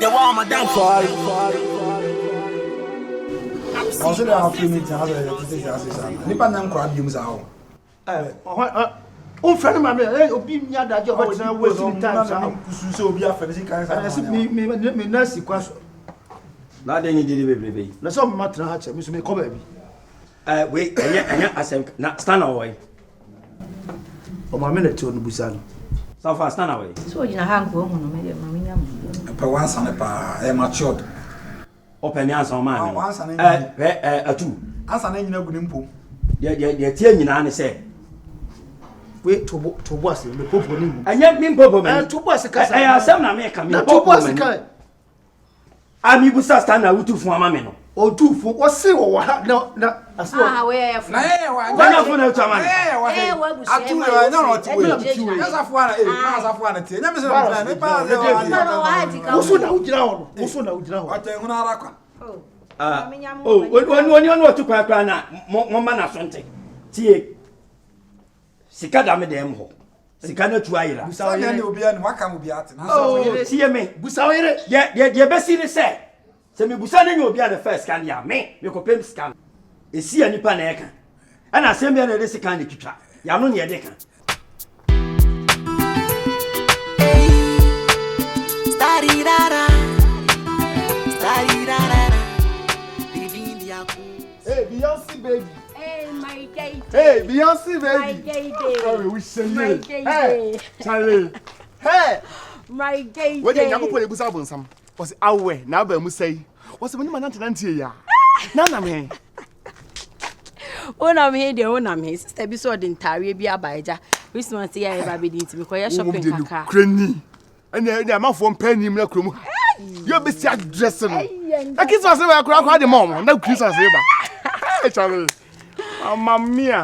They want my downfall. Ɔsɛ dɛ afei mi tena sɛ yɛtete sɛ ase saa nipa nyɛ nkora biom saa o. Wofrɛ no ma me ɛ obi nya adagye ɔbɛtena waste ne time saa. Kusu sɛ obi afɛ ne sika saa. Ɛsɛ mi mi mi nurse kwa so. Na adɛn ne dede bebrebe yi? Na sɛ ɔmma tena ha kyɛ me so mekɔ baabi. Ɛ wei ɛnyɛ ɛnyɛ asɛm na stand na ɔwɔ yi. Ɔmaame na ɛte hɔ no busa no. Safa stand na ɔwɔ yi. Sɛ ogyina ha nka ohu no me deɛ ma menya mu. Ɛpɛ wansa ne paa ɛyɛ matured. Ɔpɛ ne ansa ɔmaa me no. Wansa ne Ɛ hwɛ ɛ atu. Ansa ne nyina gu ne mpom. Deɛ deɛ deɛ tie nyinaa ne sɛ. Wei to bo to bo ase me popo ne mu. Ɛnyɛ me mpopo m'ani. Ɛ to bo ase kasa. Ɛyɛ asɛm na meka me Na to mpopo bo ase m'ani. kan. A mebusa stand na wotu fo ama me no. Otu fo wɔse wɔ wɔ ha na na ase wɔ. Ah, wei yɛ fo. Na yɛ yɛ wa. Na nyɛ fo na otu ama me. Na yɛ yɛ wa. Eh, wa abusua Atu ma yɛ yɛ nyɛ na ɔte fi. wei. Ɛna gyina Nyɛ safo ana eh na safo ana tie. Nyɛ mi sɛ na ne pa sɛ wa. Nipa no wɔ ha ti ka Woso na wogyina hɔ no. Woso na wogyina hɔ. Ɔtɛ hunu ara kwa. Oh. Ah, Menya mo oh, wɔ oni oni oni ɔtu kwan koraa na mo mo ma n'aso nte. Tie. Sika da me dɛm hɔ. Sika no atu ayera. Busa wo Sɛ yere. ne obi ani waka obi ate. Na Oh, tie me. Busa wo yere. Deɛ deɛ deɛ bɛsi ne sɛ sɛ mebusa ne nyɛ obi a ne fɛ sika deɛ a me mekɔpɛm sika no. Esi a nipa na ɛka. Ɛna asɛm bia na yɛde sika na etwitwa. Yano na yɛde ka. Hey, Beyonce baby. Hey, my gay Hey, Beyonce My baby. gay day. Sorry, we say My you. gay Hey, day. Charlie. Hey. My gay Wei day. deɛ Nyankopɔn na ebusa abonsam. Wɔsi awɛ na aba mu sɛyi. Wɔsi mo ne ma nante nante yɛ ya. Na nam he. Wonam he deɛ wonam he. Sister bi sɛ ɔde ntaareɛ bi aba agya. Christmas yi a yɛba abɛdi nti mekɔyɛ shopping deɛ kakra. nokura ni. Ɛnna ɛnna amanfoɔ mpɛ anim na kurom ha. Yɛ bɛsi adrɛse no. Na Christmas bɛ akora akora de ma ɔmo. Na Christmas ba. Hey, Charlie. Mama mia.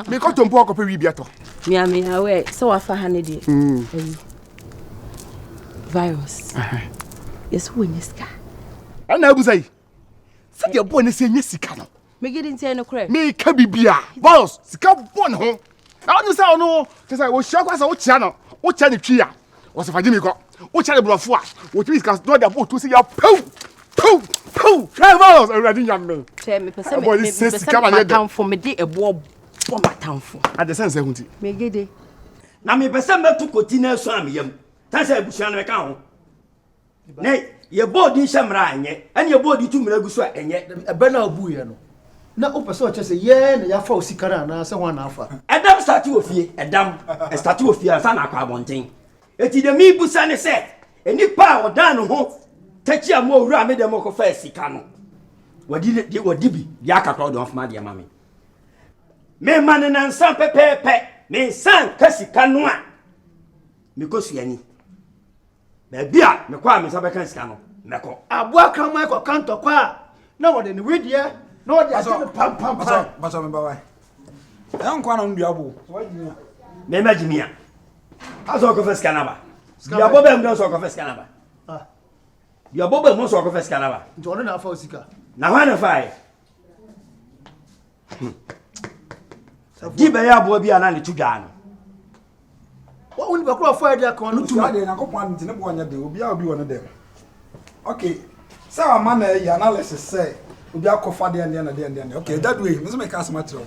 Mekɔ tompo akɔpɛ wi bi atɔ. Mia mia wɛ sɛ wafa ha ne deɛ. Ayi. Virus. Yɛsɛ wɔnyɛ sika. Ɛnna abusa yi. Sɛdeɛ bɔɔ ne sɛ nyɛ sika no. Megye nti ɛyɛ nokorɛ. Meka bibia. Virus sika bɔ ne ho. Na ɔno sɛ ɔno kyɛ sɛ wɔhyia kɔ sɛ wokyia no wokyia ne twi a wɔsɛ fa gye mi kɔ wokyia ne borɔfo a wɔtumi sika na ɔde abɔ otuo sɛ yɛ pew pew pew hwɛ virus awurade nyame Hwɛ mepɛ sɛ Ɛbɔ ne mepɛ sɛ sika ma sɛ ne yɛ dɛ. matamfo mede ɛboɔ bɔ matamfo. ade sɛ nsɛ ho nti Megye de. Na mepɛ sɛ mɛto kɔti na ɛsɔ a meyam. Tan sɛ abusua no mɛka ho. Na yɛbɔ odin hyɛ mmara a ɛnyɛ. Ɛne yɛbɔ odin tu mmara gu so a ɛnyɛ. Ɛbɛ na obu yɛ no. Na wopɛ sɛ ɔkyɛ sɛ yɛn na yɛafa wo sika no anaa sɛ hwan na afa. Ɛdam starte wɔ fie. Ɛdam ɛstarte wɔ fie ansa na akɔ abɔnten. Eti deɛ mebusa ne sɛ nipa a ɔdan ne ho takyi a mo owura me dɛm ɔkɔfa sika no. Wɔdi de wɔdi bi deɛ aka koraa ɔde ɔfoma deɛ ma me. Mema ne nansa pɛpɛɛpɛ. Me nsa nka sika no a mekɔ suani. Baabi a mekɔ a me nsa bɛka sika no mɛkɔ. Aboa kraman kɔka ntɔkwa a na wɔde ne wedeɛ na wɔde agye no pampampam. Bàtɔ mi ba wa. Ɛyɛ nkwa na ndua bo. Mɛma gyimi a. Asɛ ɔkɔfa sika no aba. Duabɔ bɛn mu dɛ sɛ ɔkɔfa sika no aba. Ah. Duabɔ bɛn mu sɛ ɔkɔfa sika no aba. Nti ɔno na afa wo sika. Na hwan na faeɛ? Di bɛyɛ aboa bi a na ne to dwaa no. Wɔn wo nipa koro afa yɛ de aka ɔno Sika tuma. deɛ Nyankopɔn ade nti ne boɔ nyɛ den obiara obi wɔ ne dɛm. Okay, sɛ wama na ɛyɛ analysis sɛ obi akɔfa deɛ deɛ na deɛ deɛ deɛ. Okay, ɛda du yi, me nso meka asɛm akyerɛ wo.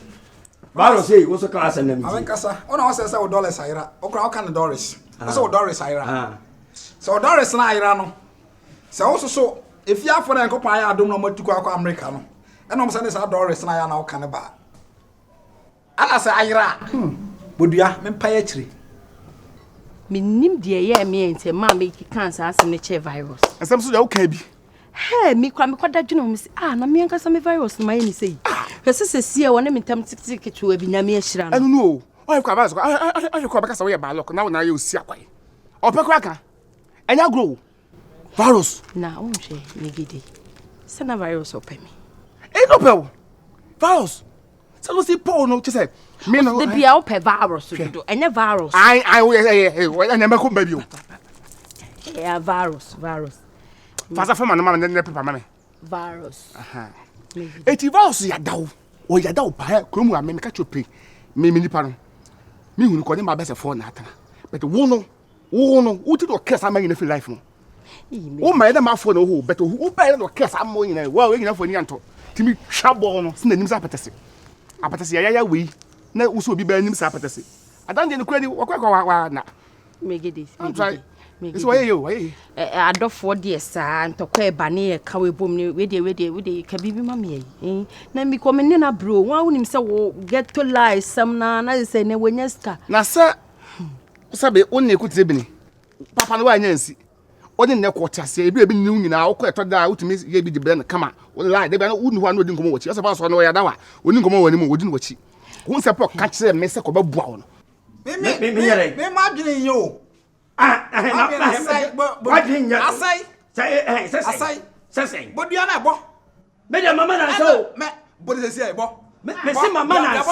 Baaro sei wo so ka asɛm na Ame metie. nkasa, wo na wɔsɛ sɛ wo dollars ayera. Wo koraa woka ne dollars. Wo sɛ wo dollars ayera. Ah. Sɛ wo dollars na ayera no, sɛ wo soso efiafo na Nyankopɔn ayɛ adom na ɔmo atu kɔ akɔ America no, ɛna ɔmo sɛ ne saa dollars na ayɛ na woka ne ba. Ana sɛ ayera a, bodua mempa yɛ akyire. Menim deɛ ɛyɛɛ me nti ɛmaa mekeka saa asɛm no kyerɛ virus. nsɛm so deɛ woka bi Hɛ me kora mekɔda dwene ho me sɛ ah na me ankasa me virus no mayɛ ne sɛyi. Hwɛ sɛ sɛsi a wɔne me ntam tete ketewa bi Nyame ahyira no. ɛno no o ɔyɛ kɔ virus ɔyɛ kɔ bɛka sɛ woyɛ baalɔk na wo na ayɛ osi akwae ɔpɛ koraa ka ɛnyɛ agorɔ o virus Na wonhwɛ megede sɛ na virus ɔpɛ me. ɛno pɛ o virus sɛ wo si paul no kyɛ sɛ me no Da bia wopɛ virus dodo ɛnyɛ virus. ai ai woyɛ ɛyɛ ɛyɛ ɛnyɛ mɛkɔ mba bi o Ɛyɛ virus virus fa sa fama no ma me ne pepa ma me virus. eti virus yadaw ɔyadaw paa kurom a me meka kyerɛ pe me me nipa no me hunu kɔ ne ma bɛsɛ fɔ na atena but wo no wo no wo ti dɔ kɛ saa ma nyina firi life mu. Wo ma yɛ dɛ mafoɔ na ohu bɛtɛ ohu wo bɛyɛ na ɔkɛ saa mmɔ nyinaa wa nyinaa fo ani antɔ tumi twa bɔɔl no sɛ n'anim sɛ apɛtɛse apɛtɛse yayaya wei na wosɛ obi bɛyɛ anim sɛ apɛtɛse adandeɛ no kura ni wakɔ akɔ wa wa na Megede, megede, megede. Wayɛ yie o, wayɛ yie. Adɔfoɔ deɛ saa ntɔkwa ɛba ne yɛ ka wɔ ebom ne wei deɛ wei deɛ wei deɛ ka biribi ma me ayi. Na mi kɔ me ne na bro, wɔn a wonim sɛ wo ghetto life sɛm na na sɛ ne wɔnya sika. Na sɛ sɛbe wo ne kotire bini papa no wanyɛ nsi ɔne nnɛ kɔ ɔte aseɛ ebi ebi ne nyinaa wokɔ ɛtɔ da a wotumi yɛ bi de brɛ no kama lie da bi a wonni hɔ a na ɔdi nkɔmmɔ wɔ akyi ɔsɛ fa sɔ no ɔyɛ adawa ɔni nkɔmmɔ wɔ anim ɔdi no wɔ akyi wo nsɛ pɛ ɔka kyerɛ me sɛ kɔbɛboa wo no Me me me me me ma dwene yɛ o. Ah, ah, na na asai wadwene nyɛ. Asai. Sɛ eh sɛ sɛ. Asai. Sɛ sɛ. Bodua na ɛbɔ. Me de mama na nsa o. Mɛ bode sɛ sɛ ɛbɔ. Me me se mama na nsa.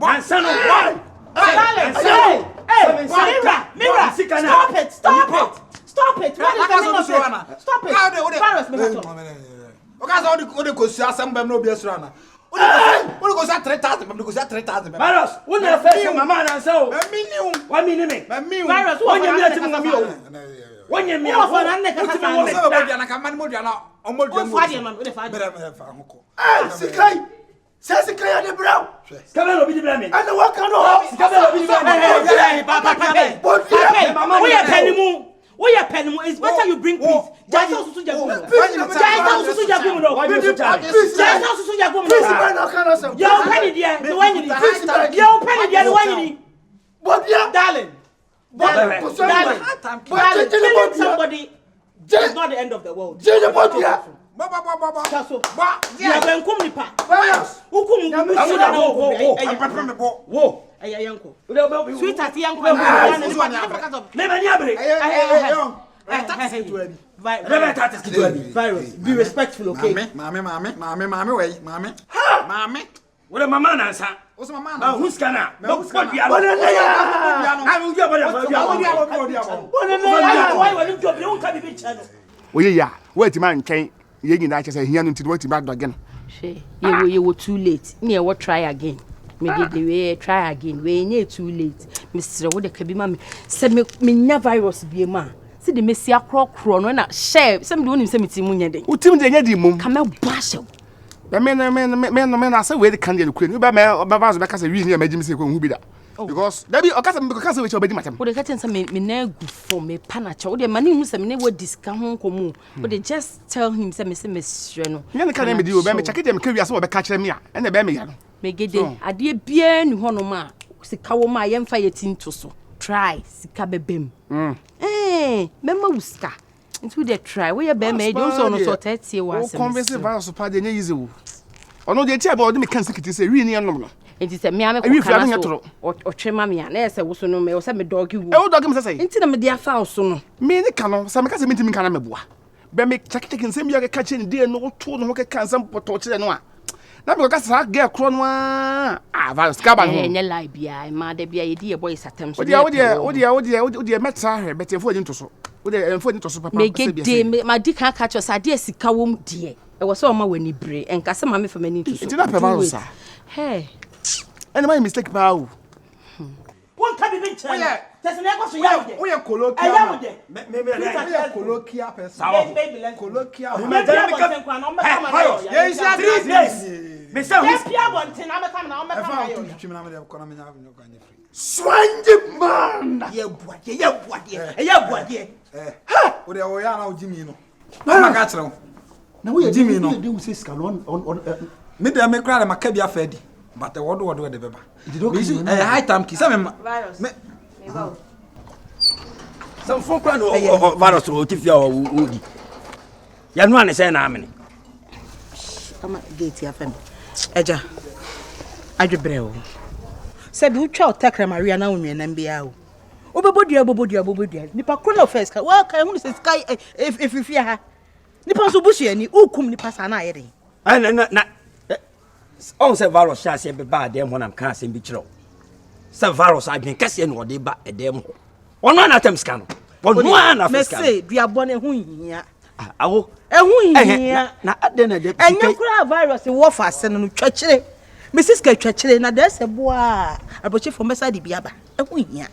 Na nsa no. Hey, hey, Mira, Mira, stop it, stop it, stop it. What is the meaning of this? Stop it. Virus, me Oka sɛ wode wode kosua asɛm bɛm na obi asuro ana? Wode kosua wode kosua 3000 bɛm de kosua 3000 bɛm. Virus, wo na fɛ sɛ mama anansa o. Mami ni wo. Wa mi ni me. Mami wo. Virus, wo Wonye mi ati mu mi o. Wonye mi a. Wo fa na ne kasa Wotumi wo me Sɛ bɛbɔ da. dua na ka mma ne mo dua na ɔmmɔ dua mu. Wo fa deɛ ma me, wo de fa deɛ. Bɛrɛ mɛ fa ho kɔ. Hey, sikai. Sɛ sikai ade brɛw. Sika bɛn na obi di brɛ me. Ɛna waka no hɔ. Sika bɛn na obi di brɛ me. Papa, woyɛ pɛnimu. Woyɛ pɛnimu. It's better you bring peace. Jai sɛ osusu jagu mu no. Jai sɛ osusu jagu mu no. Jai sɛ osusu jagu mu no. Deɛ ɔpɛ ne deɛ ne wanyini. Deɛ ɔpɛ ne deɛ ne wanyini. Darling. Darling. Darling. Darling. Killing somebody is not the end of the world. Bɔ bɔ bɔ bɔ bɔ. Kaso. Bɔ. Deɛ bɛnkum nipa. Wokum wusu na wo wo. Ɛpɛpɛ me bɔ. Wo. Ɛyɛ yɛnkɔ. Sweetheart yɛnkɔ. Me mani abere. Ɛyɛ ɛyɛ ɛyɛ. Ɛyɛ taxi ketewa bi. Ɛbɛ taxi ketewa bi. Virus, be respectful, okay? Maame maame maame maame wɔ yi maame. Maame. Wo de mama nansa. O sɛ mama Ma nansa. hu sika na. Ma hu sika na. Bɔ dua no. Bɔ dua no. Ah, dua bɔ dua bɔ. Bɔ dua bɔ. Woyɛ yie a woatumi antwɛn yɛn nyinaa kyɛ sɛ hia no nti no woatumi adɔge no. Hwɛ, yɛwɔ yɛwɔ too late ne yɛwɔ try again. Mede de wei yɛ try again, wei nyɛ too late. Mesrɛ wo de ka bi ma me. Sɛ me menya virus bi mu a, sɛ de mesi akorɔkorɔ no na hyɛ sɛ mede wonim sɛ me ti mu nyɛ den. Wo tirim deɛ nyɛ den mmom. Ka mɛbɔ ahyɛ wo. Bɛ me no me no me no me no asɛ wei de kan deɛ nokorɛ ni wobɛ mɛ bɛba so bɛka sɛ wii ni a magye me sɛ kɔ nhu bi da. Oh. Because dabi ɔka sɛ mekɔka sɛ wei kyɛ ɔbɛdi matam. Wode ka kyɛn sɛ me me nan agu fam me pa na kyɛ. Wode ma ne hu sɛ me ne wadi sika ho nkɔmmɔ. Wode just tell him sɛ me se mesrɛ no. Nyɛ ne ka na medi o bɛ me kyɛke deɛ meka wie asɛ wɔbɛka kyerɛ me a ɛna ɛbɛyɛ me ya no. Megede adeɛ biara ni hɔnom a sika wɔ mu a yɛmfa yɛ ti nto so. Try sika bɛbɛ mu. Mm. Eh, mɛma wo sika. Nti wo deɛ try woyɛ bɛrima yi deɛ wo sɛ ɔno so ɔtaa tie wɔ asɛm. Wo convince virus pa deɛ nyɛ easy o. Ɔno deɛ nti a ɔde me ka nsikiti sɛ wii ne ɛnom no. Nti sɛ mmea me kɔ kana so ɔtwe ma me a na yɛ sɛ wo so no mɛ sɛ me dɔge wo. Ɛwo dɔge me sɛ sɛ. Nti na me de afa wo so no. Me ne ka no sɛ meka sɛ mentumi nka na meboa. Bɛ me kyɛkekyɛke nsɛm bi a keka kyerɛ ne deɛ no woto ne ho keka nsɛm pɔtɔɔ kyerɛ no a na mekɔka saa girl korɔ no a ah virus sika ba ne ho. Ɛnyɛ lie biara mmaa da biara yɛdi yɛ boys atɛm so. Wodeɛ wodeɛ wodeɛ wodeɛ wodeɛ mɛtra hwɛ bɛtɛ mfo ani nto so wodeɛ mfo ani nto so papa. Megede madi kan aka kyerɛ sɛ adeɛ sika wɔm deɛ ɛwɔ sɛ ɔma w'ani bere ɛnka sɛ maame fa m'ani nto so. Nti na pɛ virus saa. Hey. Ɛna mayɛ mistake paa o. Wonka biribi nkyerɛ no. Kyɛ sɛ nea ɛkɔ so yɛ wo dɛ. Woyɛ colloquial Ɛyɛ wo dɛ. Woyɛ colloquial person. Colloquial. Yɛpia abɔnten koraa na ɔmmɛka ma na ɛyɛ ɔya. Yɛnhyia 3 days. Mesɛ hu. Yɛpia abɔnten na ɔmmɛka ma na ɔmmɛka ma na ɛyɛ ɔya. Strange man. Yɛ buadeɛ, yɛ buadeɛ, ɛyɛ buadeɛ. Wo deɛ wɔyɛ ana wogye mi no. Na ka kyerɛ wo. Na woyɛ Jimmy no. de wo sɛ sika no on on. Me deɛ me koraa de maka bi afa adi. But ɛwɔ do wɔ do ɛde bɛba. Me si ɛyɛ high time ki sɛ me ma. Virus. Me. Me ba o. Sɛ mfo koraa na ɔ virus wɔ ti fie a ɔdi. Yɛnoa ne sɛ na amene. Ama gate afa mi. Ɛgya. Adwebrɛ o. Sɛ bi wotwa wo tɛkrɛma wia na wo nnuanam biara o. Wobɛbɔ dua wobɛbɔ dua wobɛbɔ dua. Nipa koro na ɔfɛ sika. Wɔka ehunu sɛ sika efifie ha. Nipa nso busuani wokum nipa saa na ayɛ den. Na na na ɔn sɛ virus hyɛ aseɛ bɛba adan mu hɔ na meka asɛm bi kyerɛ wo sɛ virus adwene kɛseɛ na ɔde ba ɛdan mu hɔ ɔno ana atam sika no ɔno ana na afɛ sika no. Mese duabɔ no ɛho nhia. Awo. Ɛho nhia. Na adɛn na ɛde ɛnyɛ koraa virus wɔ fa ase no no twakyire. Mese sika twakyire na dɛɛ sɛ boa a aburokyefoɔ mbɛsa de bi aba. Ɛho nhia.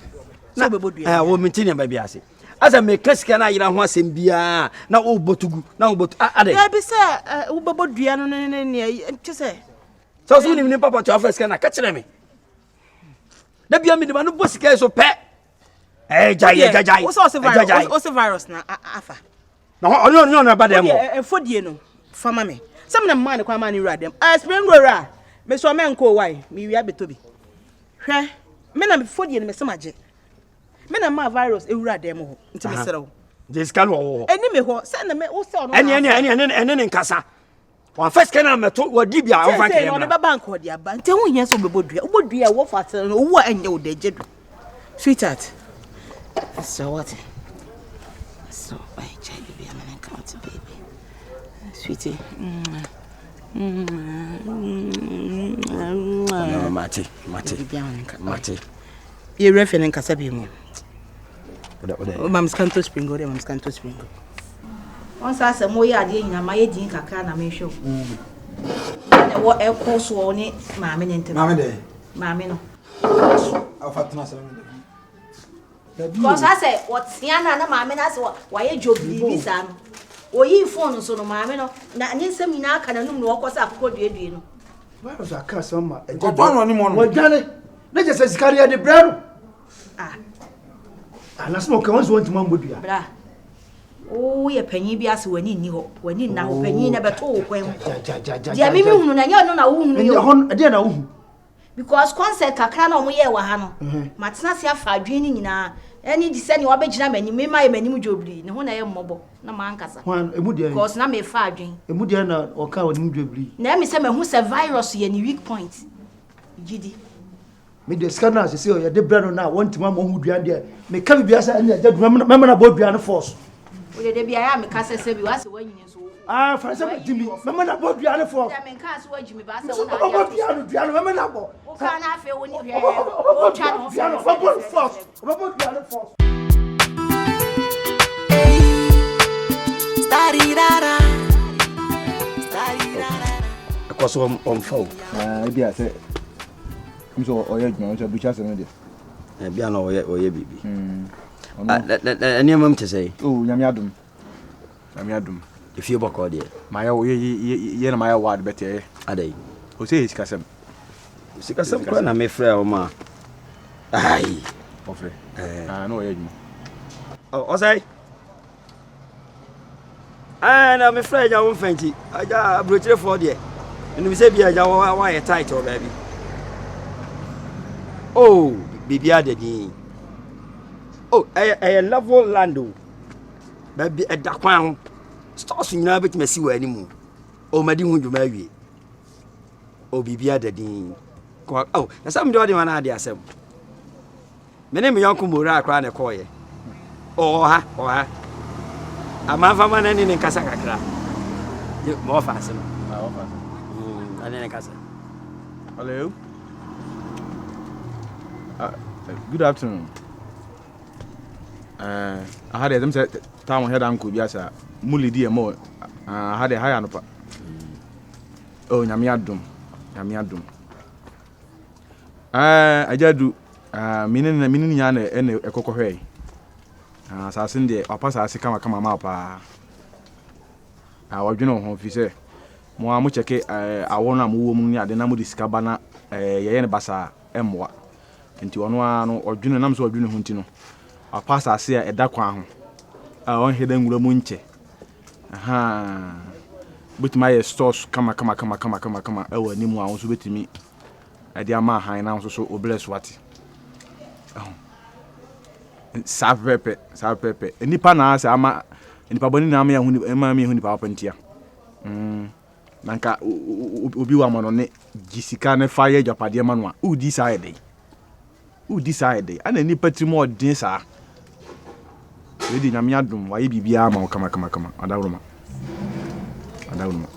Sɛ wobɛbɔ dua. Ɛwɔ mente nneɛma bi ase. Asɛ meka sika no ayera ho asɛm biara na wobɔ to gu na wobɔ to adɛ. Dabi sɛ wobɛbɔ dua no ne ne nea kyɛ sɛ. Sɛ wo so wonim nipa pɔtɔ afa sika no a ka kyerɛ me. Da bia mede ma no bɔ sika yi so pɛ. Ɛgyae ɛgyae. Wo sɛ ɔse virus na afa. Na ɔne ɔne ɔne ɛba dɛm hɔ. Ɛfɔdie no fa ma me. Sɛ mena mmaa ne kwan maa ne wura dɛm. Spring wura mesɔ mɛnkɔ wae mewia bɛtɔ bi. Hwɛ me na fɔdie no mese magye. Me na maa virus ewura dɛm hɔ nti mesrɛ wo. Gye sika no wɔ hɔ. Ɛni me hɔ sɛ na me wo sɛ ɔno. Ɛne ɛne ɛne ɛne ɛne ne nkasa. Wɔamfa sika no ammɛto wɔdi bi a wɔmfa nkɛyɛ mmra. Ɔde bɛba nka ɔde aba nti ɛho hia sɛ wobɛbɔ dua wobɔ dua a wɔfa asɛm no owu a ɛnyɛ wo dɛ gye do. Sweetheart mesrɛ wo ate mesrɛ wo ayi gyae biribi ama ne nka wote baby sweetie. Mate mate mate. Yɛwura fie no nkasa bi mu. Mam scanto springo de mam scanto springo. Wɔn saa sɛ moyɛ adeɛ nyinaa mayɛ din kakra na mehwɛ o. Na ɛwɔ ɛkɔ soɔ ne maame ne ntɛm. Maame dɛ. Maame no. Afa tena sɛ maame dɛ. Because asɛ wɔtea no a na maame no asɛ wayɛ dwo biribi saa no. Oyii phone so no maame no na ne nsɛm nyinaa ka n'anum na ɔkɔ sɛ akokɔ duedue no. Virus aka asɛm ma ɛgya Nkɔtɔ no anim hɔ no. Wɔdwane ne kyɛ sɛ sika no yɛde brɛ no. Ah. Anasɛ ɔka wɔn sɛ wɔntumi ammɔ dua. Bra. Woyɛ panyin bi ase w'ani nni hɔ. W'ani nna hɔ panyin na bɛto wo kwan mu. Deɛ mimi hunu no ɛnyɛ ɔno na wohunu yɛ. Ɛnyɛ hɔ ɛdeɛ na wohu. Because concert kakra na wɔn yɛɛ wɔ ha no, matena ase afa adwene no nyinaa ɛne di sɛnea wabɛgyina m'anim, me ma yɛ m'anim dwobiri, ne ho na ɛyɛ mmɔbɔ na mankasa. Hwan emu deɛ? Because na mefa adwene. Emu deɛ na ɔka wɔ ne mu dwobiri. Na ɛmi sɛ mahu sɛ virus yɛ ne weak point. Gyidi. Me deɛ sika no a sese yɛde brɛ no na wɔntumi ama ɔho dua deɛ meka biribi sɛ ɛne agya duma mɛma no abɔ dua no force. Wode da biara a meka sɛ sɛ bi wasɛ woanyini nso. Ah, fa sɛ medi mi mɛma no abɔ dua no force. Deɛ menka sɛ woagyi me ba sɛ wo na ɔbɛbɔ dua no dua no mɛma no abɔ. Woka na afei wo ne hwɛ wotwa ne ho dua no ɔbɛbɔ no force ɔbɛbɔ dua no force. Ɛkɔ so ɔmfa o. Ebi a sɛ nso ɔyɛ adwuma nso aburukyɛ asɛm no deɛ. Ebi a na ɔyɛ ɔyɛ biribi. Nneɛma mu te sɛ. Oh nyame adom nyame adom. Efie bɔkɔɔ deɛ. Mayɛ yɛ yɛ yɛ na mayɛ ward bɛtɛ yɛ. Adai. O sɛ yɛ sikasɛm. Sikasɛm kora na mefrɛ wo ma. Ai. Ɔfrɛ. Ah na ɔyɛ adwuma. Ɔsɛe. Ɛɛ na mefrɛ agya wo mfa nti agya aburokyerefoɔ deɛ menim sɛ bi agya woayɛ tight wɔ baabi oh biribiara da din oh ɛyɛ ɛyɛ level land o baabi ɛda kwan ho stores nyinaa bɛtumi asi wɔ anim o madi ho dwuma awie oh biribiara da din oh na sɛ mede ɔde ma no ade asɛm Me ne me yɔnko Moraa koraa na ɛkɔɔeɛ. Ɔwɔ ha, ɔwɔ ha. Amanfama no ne ne nkasa kakra. Ma ɔfa ase no. Ɛne ne nkasa. Hello. Good afternoon. Aha deɛ ɛsɛm sɛ taa wɔn hɛ da nkɔ bi asa mu lidi yɛ mɔ aha deɛ ha yɛ anopa. Oh nyame adom, nyame adom. Ɛɛ agya du Ah, me ne me ne nyinaa na ɛna ɛkɔkɔ hwɛe. Ah, asase no deɛ wapa asase kama kama ma paa. Ah, wɔdwene wo ho fi sɛ mo a mo kyɛke eh, awɔ no a mowɔ mu ne ade na mode sika ba na eh, yɛyɛ no basaa ɛmmoa. Nti ɔno ara no ɔdwene nam sɛ ɔdwene ho nti no wapa asase a ɛda kwan ho a ɔnhwɛ dɛ nwura mu nkyɛ. Ahaa. Wobɛtumi ayɛ stores kama kama kama kama kama kama ɛwɔ anim a wo nso wobɛtumi ɛde ama ahan na nso so wo brɛ so ate. Ɛho. Saa pɛpɛpɛ, saa pɛpɛpɛ. Nnipa na asɛ ama nnipa bɔne na ama yɛhu ama yɛhu nipa papa ntia. Mm. Na nka obi wɔ amano ne gye sika ne fa yɛ agyapadeɛ ma no a, wodi saa yɛ dɛn? Wodi saa yɛ dɛn? Ana nnipa tirim ɔden saa. Wei de Nyame adom, wayɛ biribiara ama wo kama kama kama. Adaworoma. Adaworoma.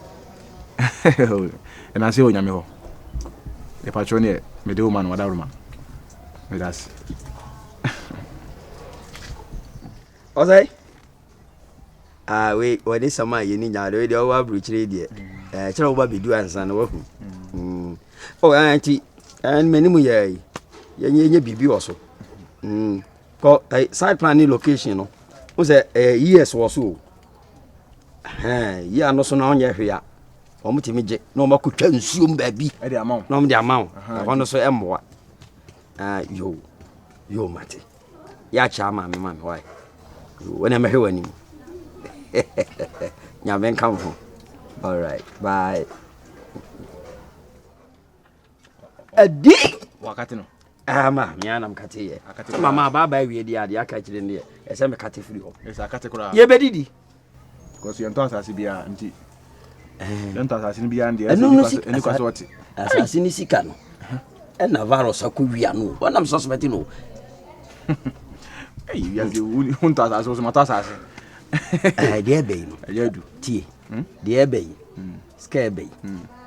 Ɛna ase wɔ Nyame hɔ. Yɛpakyɛw ne mede wo ma no adaworoma. Meda ase. Ɔsɛe. Ah, wei wɔde sɛm a yɛni nya wei deɛ ɔwɔ aburokyire deɛ ɛɛ kyerɛ woba bɛdu ansa na wahu. Mm. Oh, ɛɛ nti ɛɛ m'anim yɛ yɛnyɛ biribi wɔ so. Mm. Kɔ eh, side plan ne location no. Wo sɛ ɛyɛ years wɔ so o. Ɛhɛn, year no so na ɔnyɛ hwee a, wɔn tumi gye na wɔn akɔtwa nsuo mu baabi na wɔn de ama wo. Ɛhɔ no so ɛmmoa. Ah, yo, yo mate. Yɛakyɛ ama me ma me wae. Yo, wɔn na mɛhwɛ w'anim. Nyame nka wo ho. All right, bye. Adi. Wakate no. Ama me anam kate yɛ. Sɛ mama abaaba awie deɛ adeɛ aka akyire no deɛ ɛsɛ me kate firi hɔ. Ɛsɛ akate koraa. Yɛbɛdidi. Because yɛntɔ asase biara nti. Yɛntɔ asase no biara deɛ ɛsɛ ɛni kwa sɛ ɔte. Asase no sika no ɛna virus akɔ wia no wɔnam suspect no. Ɛyi wiase wontɔ asase wo so matɔ asase. Ɛɛ deɛ ɛbɛyi no. Ɛyɛ adu. Tie deɛ ɛbɛyi. Sika ɛbɛ yi,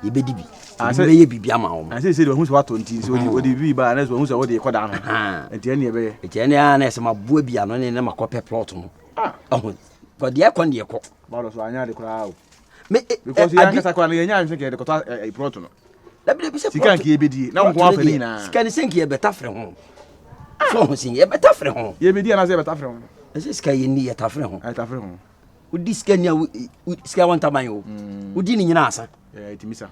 yɛbɛdi bi. Ah, sɛ bɛyɛ biribi ama wɔn. Sɛ sɛ wahu sɛ watɔ nti sɛ ɔde ɔde biribi ba na sɛ wahu sɛ ɔde kɔ da no. Nti ɛne ɛbɛyɛ. Nti ɛne ara na ɛsɛ ma boa bi ano ne ne ma kɔpɛ plot no. Ah. Ɔho kɔ deɛ ɛkɔ ne deɛ kɔ. Bawlɔ so anya ade koraa o. Me eh, because yɛn ankasa koraa no yɛn nya ahwɛ kɛ yɛde kɔtɔ eh, eh, plot no. Dabi dabi sɛ sika nka yɛbɛdie na nko afa ne nyinaa. Sika ne sɛ nka yɛbɛta fere ho. So ho sin yɛbɛta fere ho. Yɛbɛdi anaasɛ yɛbɛta fere ho. Ɛsɛ sika yɛnni yɛta fere ho. Yɛta fere ho. Wodi sika ni a sika wɔ ntaban o. Mm. Wodi ne nyinaa asa. Ɛtumi sa.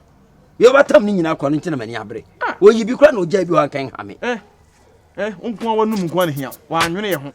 Yɛ ɔbatam ne nyinaa kɔ no nti na m'ani abere. Ah. Oyi bi kora na ogya bi hɔ anka nha me. Eh, eh, nko a wɔnum nko a ne hia. Wɔanwene yɛ ho.